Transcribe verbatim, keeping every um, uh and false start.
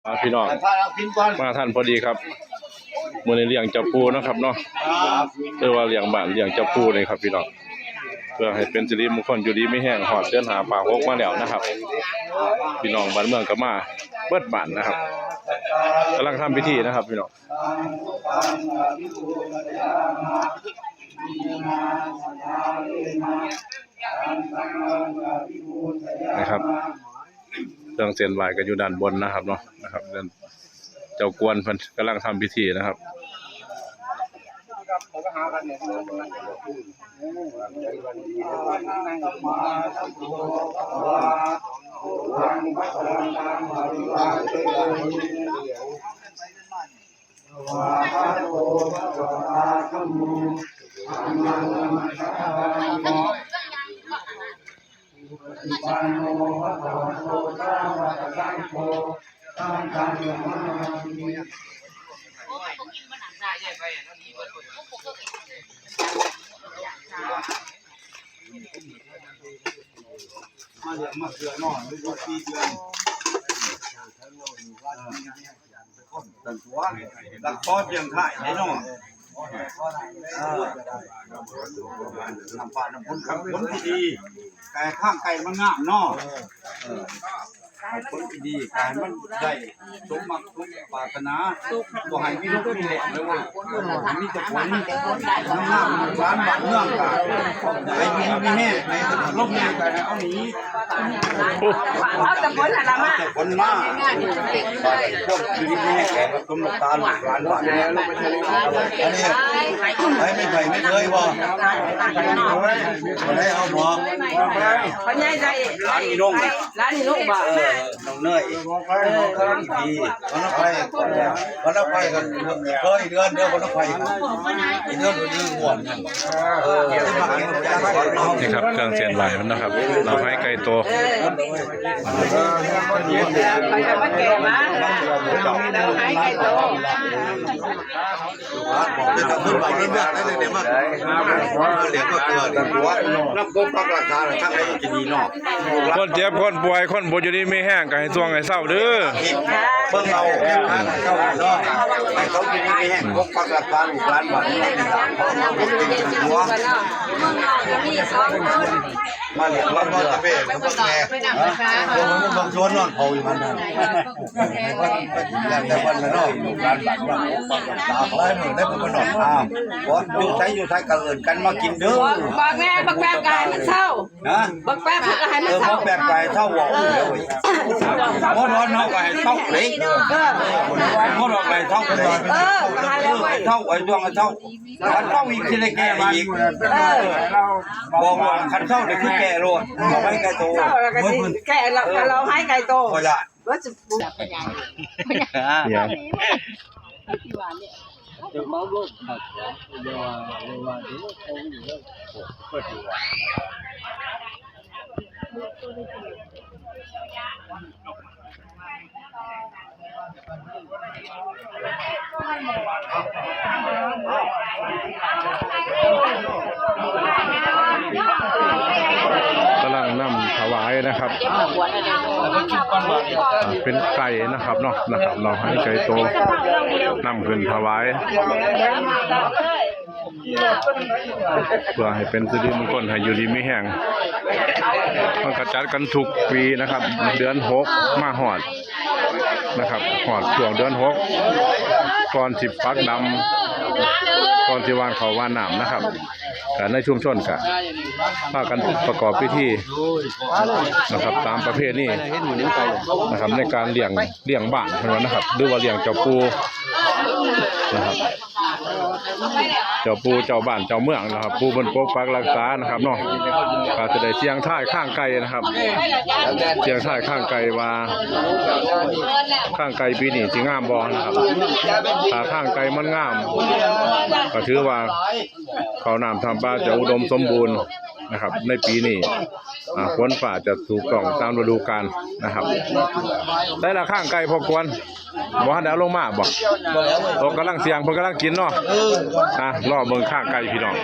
อ่า พี่น้อง มาทันพอดีครับ มื้อนี้เลี้ยงเจ้าปู่เนาะครับเนาะ เรียกว่าเลี้ยงบ้านเลี้ยงเจ้าปู่เลยครับพี่น้อง เพื่อให้เป็นสิริมงคล อยู่ดีมีแฮง ฮอดเดือนห้าฟ้าหกมาแล้วนะครับ พี่น้องบ้านเมืองก็มาเบิดบ้านนะครับ กำลังทำพิธีนะครับพี่น้อง นะครับ เครื่องเส้นไหว้ก็อยู่ด้านบนนะครับเนาะ นะครับ เจ้ากวนเพิ่นกำลังทำพิธีนะครับ มาเดือนมาเดือนเนาะ หรือว่าปีเดือน เออ หลักคอเพียงไทยเนาะ เออ น้ำปลาน้ำพุนครับ ผลที่ดี แต่ข้างไก่มันงามเนาะ เออ ผลที่ดี แต่มันได้สมมักสมปรารถนา บ่ให้มีโรคมีแหล่เลยเว้ย ให้มีแต่ผลงามๆ ร้านบ้านเมืองกัน ให้มีมีแห้ง ให้ลมแห้งกัน เอาหนี เอาแต่ผลหันละมา แต่ผลมา พวกชีวิตนี้แก่มาต้มน้ำตาลหลานหวานเนี่ย อันนี้ ไม่ ไม่ใส่ไม่เคยบ่ ไม่ได้เอาหมอก เขาใหญ่ใจ ร้านอีน้อง ร้านอีน้องบ่ เออ น้องเนย เออ ดี วันละไป วันละไปกัน เคยเดือนเดียววันละไปกัน เดือนเดือนก่อน นี่ครับ เครื่องเส้นไหว้มันนะครับ เราให้ไก่โต ไปกับมาแก่มา เราให้ไก่โต น้ำกกผักหลักฐานทั้งหลายจะดีเนาะ คนเจ็บคนป่วย คนบ่อยู่ดีมีแฮง ก็ให้ส่วงให้เซาเด้อ เบิ่งเอาแค่ทางให้เซาเนาะ ให้เขาอยู่ดีมีแฮง กกผักหลักฐาน ลูกหลานบ้านนี้ มาเรียกร้องนอนตะเวนเขาบอกแม่ ฮะ เดี๋ยวมันต้องชวนนอนเผาอยู่มันนั่น แล้วแต่วันละเนาะ ลูกหลานบ้านเมือง ตาเขาให้หมดได้ผมก็นอน อ้าว บ่อยู่ไสอยู่ไสก็เอิ้นกันมากินเด้อ บอกแม่ บักแป๊บก็ให้มันเซา นะ บักแป๊บก็ให้มันเซา เออ บักแป๊บก็ให้เซา บอกอยู่แล้วเว้ย บ่นอนเฮาก็ให้เซาเลย เออ บ่นอนก็ให้เซาเลย เออ ให้เซา ไอ้ดวงให้เซา คันเซาอีกสิได้แก่มาอีก เออ บอกว่าคันเซานี่คือแก่โลด เอาไว้ไกลโต เซาแล้วก็สิแก่แล้วก็เราให้ไกลโต บ่ละ ว่าจะ เดี๋ยว กำลังนำถวายนะครับ เป็นไก่นะครับเนาะ นะครับเนาะ ให้ไก่โตนำขึ้นถวาย เพื่อให้เป็นสิริมงคล ให้อยู่ดีมีแฮง มันก็จัดกันทุกปีนะครับ เดือนหกมาฮอดนะครับ ฮอดช่วงเดือนหก ก่อนสิปักดำ ก่อนสิหว่านข้าวหว่านน้ำนะครับ ก็ในชุมชนก็พากันประกอบพิธีนะครับ ตามประเพณีนะครับ ในการเลี้ยง เลี้ยงบ้านเพิ่นว่านะครับ หรือว่าเลี้ยงเจ้าปู่นะครับ เจ้าปู่เจ้าบ้านเจ้าเมืองนะครับ ปู่เพิ่นปกปักรักษานะครับเนาะ ก็จะได้เสี่ยงทายข้างไก่นะครับ เสี่ยงทายข้างไก่ว่า ข้างไก่ปีนี้สิงามบ่นะครับ ถ้าข้างไก่มันงาม ก็ถือว่าข้าวน้ำทำปลาจะอุดมสมบูรณ์นะครับ ในปีนี้ อ่า ฝนฟ้าจะถูกต้องตามฤดูกาลนะครับ ได้ละข้างไก่พอกวน บ่ทันได้เอาลงมาบ่ ตกกำลังเสี่ยง เพิ่นกำลังกินเนาะ อ่ะ รอเบิ่งข้างไก่พี่น้อง